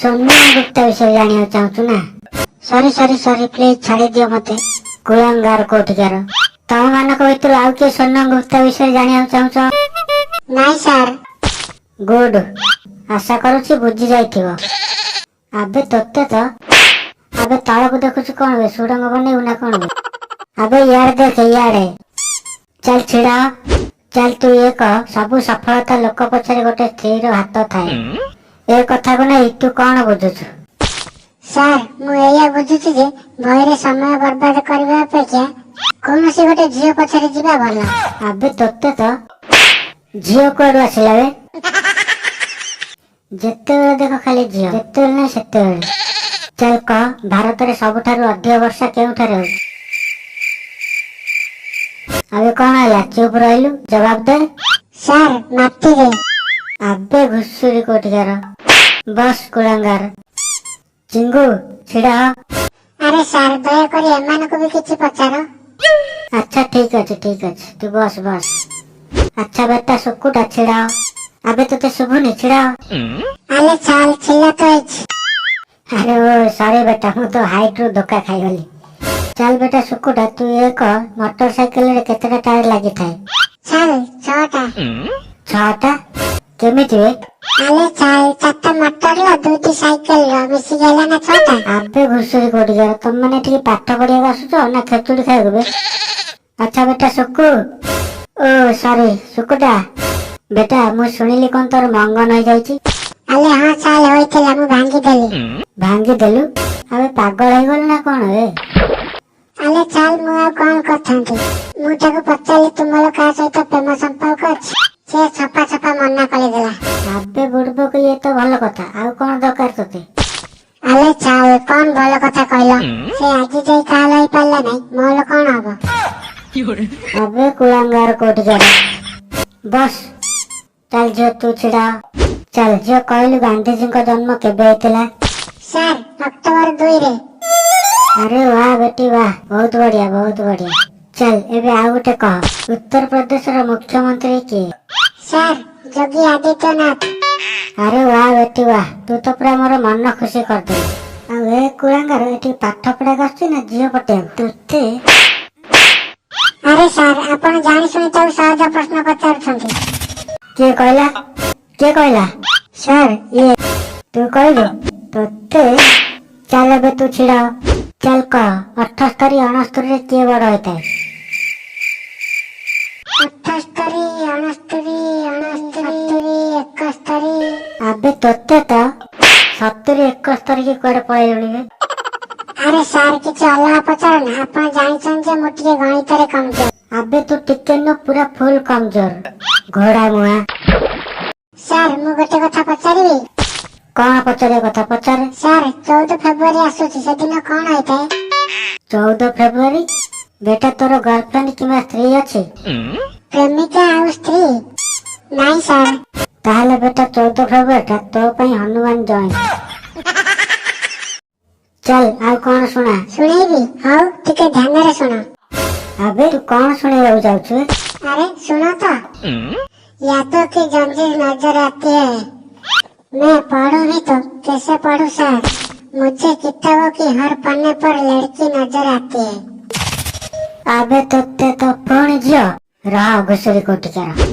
ସୋନମ ଗୁପ୍ତା ବିଷୟରେ ଜାଣିବାକୁ ଚାହୁଁଛୁ ନା? ସରି ସରି ସରି, ପ୍ଲିଜ ଛାଡି ଦିଅ ମତେ। କୁଳାଙ୍ଗାର କୋଉଠିକାର। ତମ ମାନଙ୍କ ଭିତରୁ ଆଉ କିଏ ସୋନମ ଗୁପ୍ତା ବିଷୟରେ ଜାଣିବାକୁ ଚାହୁଁଛ? ନାଇଁ ସାର୍। ଗୁଡ୍, ଆଶା କରୁଛି ବୁଝି ଯାଇଥିବ। ଆବେ ତୋତେ ତ, ଆବେ ତଳକୁ ଦେଖୁଛୁ କଣ ବେ? ସୁଡ଼ଙ୍ଗ ବନେଇବୁ ନା କଣ ବେ? ଆବେ ଇଆଡେ ଦେଖେ, ଇଆଡେ। ଚାଲ ଛିଡା ହ। ଚାଲ ତୁ ଇଏ କହ, ସବୁ ସଫଳତା ଲୋକ ପଛରେ ଗୋଟେ ସ୍ତ୍ରୀର ହାତ ଥାଏ, ଏ କଥାକୁ ନେଇ ତୁ କଣ ବୁଝୁଛୁ? ସାର୍, ମୁଁ ଏଇଆ ବୁଝୁଛି ଯେ ବହିରେ ସମୟ ବର୍ବାଦ କରିବା ଅପେକ୍ଷା କୌଣସି ଗୋଟେ ଝିଅ ପଛରେ ଯିବା ଭଲ। ଆବେ ତୋତେ ତ, ଝିଅ କୁଆଡୁ ଆସିଲା ବେ? ଯେତେବେଳେ ଦେଖ ଖାଲି ଝିଅ, ଯେତେବେଳେ ନାହିଁ ସେତେବେଳେ। ଚାଲ କହ, ଭାରତରେ ସବୁଠାରୁ ଅଧିକ ବର୍ଷା କେଉଁଠାରେ ହଉଛି? ଆବେ କଣ ହେଲା, ଚୁପ ରହିଲୁ? ଜବାବ ଦେ। ସାର୍, ମାଟିରେ। ଆବେ ଘୁଷୁରୀ କୋଉଠିକାର। ବସ୍ କୁଳାଙ୍ଗାର। ଚିଙ୍ଗୁ, ଛିଡା ହ। ଆରେ ସାର୍, ଦୟାକରି ଏମାନଙ୍କୁ ବି କିଛି ପଚାର। ଆଚ୍ଛା, ଠିକ ଅଛି, ଠିକ ଅଛି, ତୁ ବସ ବସ। ଆଚ୍ଛା ବେଟା ସୁକୁଟା, ଛିଡା ହ। ଆବେ ତୋତେ ଶୁଭୁନି? ଛିଡା ହ। ଆଲେ ଚାଲ, ଛିଲା ତ ହେଇଛି। ଆରେ ଓ ସରି ବେଟା, ମୁଁ ତ ହାଇଟ୍ ରୁ ଧୋକା ଖାଇଗଲି। ଚାଲ ବେଟା ସୁକୁଟା, ତୁ ଏ କହ, ମୋଟର ସାଇକେଲରେ କେତେଟା ଟାୟାର ଲାଗିଥାଏ? ଚାଲ, 6ଟା। 6ଟା କେମିତି ବେ? ଆଲେ ଚାଲ, ଚାରିଟା ମଟରର, ଦୁଇଟି ସାଇକେଲର ମିଶିକି ହେଲା ନା 6ଟା। ଆବେ ଘୁଷୁରୀ କୋଉଠିକାର, ତମେ ମାନେ ଟିକେ ପାଠ ପଢିବାକୁ ଆସୁଛ ନା ଖେଚୁଡି ଖାଇବାକୁ ବେ? ଆଚ୍ଛା ବେଟା ସୁକୁ, ଓ ସରି, ସୁକୁଟା ବେଟା, ମୁଁ ଶୁଣିଲି କଣ ତୋର ମଙ୍ଗନ ହେଇଯାଇଛି? ଆଲେ ହଁ ଚାଲ, ହୋଇଥିଲା, ମୁଁ ଭାଙ୍ଗିଦେଲି। ଭାଙ୍ଗିଦେଲୁ? ଆବେ ପାଗଳ ହେଇଗଲୁ ନା କଣ ବେ? ଆଲେ ଚାଲ, ମୁଁ ଆଉ କଣ କରିଥାନ୍ତି? ମୁଁ ତାକୁ ପଚାରିଲି, ତୁମର କାହା ସହିତ ପ୍ରେମ ସମ୍ପର୍କ ଅଛି? ସେ ସଫା ସଫା ମନା କରିଦେଲା। ଆବେ ବୁଡବକ, ଇଏ ତ ଭଲ କଥା, ଆଉ କଣ ଦରକାର ତୋତେ? ଆଲେ ଚାଲ, କଣ ଭଲ କଥା କହିଲ? ସେ ଆଜି ଯାଇ କାହା ହେଇପାରିଲା ନାହିଁ, ମୋର କଣ ହବ? ଆବେ କୁଳାଙ୍ଗାର କୋଉଠିକାର। ବସ୍। ଚାଲ ଝିଅ, ତୁ ଛିଡା ହ। ଚାଲ ଝିଅ, କହିଲୁ ଗାନ୍ଧିଜୀଙ୍କ ଜନ୍ମ କେବେ ହେଇଥିଲା? ସାର୍, ଅକ୍ଟୋବର 2ରେ। ଆରେ ବାह ବେଟି ବାହ, ବହୁତ ବଢିଆ, ବହୁତ ବଢିଆ। ଚାଲ ଏବେ ଆଉ ଗୋଟେ କହ, ଉତ୍ତର ପ୍ରଦେଶର ମୁଖ୍ୟମନ୍ତ୍ରୀ କିଏ? ସାର୍, ଯୋଗୀ ଆଦିତ୍ୟନାଥ। ଆରେ ବାହ ବେଟି ବାହ, ତୁ ତ ପୁରା ମୋର ମନ ଖୁସି କରିଦେଲୁ। ଆଉ ଏ କୁଳାଙ୍ଗାର, ଏଠି ପାଠ ପଢିବାକୁ ଆସୁଛି ନା ଝିଅ ପଟେଇବାକୁ ତୋତେ? ଆରେ ସାର୍, ଆପଣ ଜାଣି ଶୁଣି ତାକୁ ସହଜ ପ୍ରଶ୍ନ ପଚାରୁଛନ୍ତି। କିଏ କହିଲା? କିଏ କହିଲା? ସାର୍, ଇଏ। ତୁ କହିଲୁ? ତୋତେ। ଚାଲ ଏବେ ତୁ ଛିଡା ହ। ଚାଲ କହ, 78 69ରେ କିଏ ବଡ ହେଇଥାଏ? 78, 69, 69, 70, 71। ଆବେ ତୋତେ ତ, 70 71 କି କୁଆଡେ ପଳେଇଲୁଣି ବେ? ଆରେ ସାର୍, କିଛି ଅଲଗା ପଚାର ନା। ଆପଣ ଜାଣିଛନ୍ତି ଯେ ମୁଁ ଟିକେ ଗଣିତରେ କମଜୋର। ଆବେ ତୁ ଟିକେ ନୁହଁ, ପୁରା ଫୁଲ କମଜୋର, ଘୋଡା ମୁହାଁ। ସାର୍, ମୁଁ ଗୋଟେ କଥା ପଚାରିବି? କଣ ପଚାରିବା କଥା ପଚାରେ। ସାର୍, 14 ଫେବୃଆରୀ ଆସୁଛି, ସେଦିନ କଣ ହେଇଥାଏ? 14 ଫେବୃଆରୀ? ବେଟା, ତୋର ଗାର୍ଲଫ୍ରେଣ୍ଡ କିମ୍ବା ସ୍ତ୍ରୀ ଅଛି? ପ୍ରେମିକା ଆଉ ସ୍ତ୍ରୀ ନାଇଁ ସାର୍। ତାହେଲେ ବେଟା, 14 ଫେବୃଆରୀଟା ତୋ ପାଇଁ ହନୁମାନ ଜୟନ୍ତୀ। ଚାଲ, ଆଉ କଣ ଶୁଣା। ଶୁଣେଇବି? ହଉ, ଟିକେ ଧ୍ୟାନରେ ଶୁଣ। ଆବେ ତୁ କଣ ଶୁଣେଇବାକୁ ଯାଉଛୁ ବେ? अरे सुनो तो। यादों की जंजीर नजर आती है, मैं पढ़ूं भी तो कैसे पढ़ूं सर? मुझे किताबों की हर पन्ने पर लड़की नजर आती है। ଆବେ ତୋତେ ତ, ପୁଣି ଝିଅ। ରହ ଘୁଷୁରୀ କୋଉଠିକାର।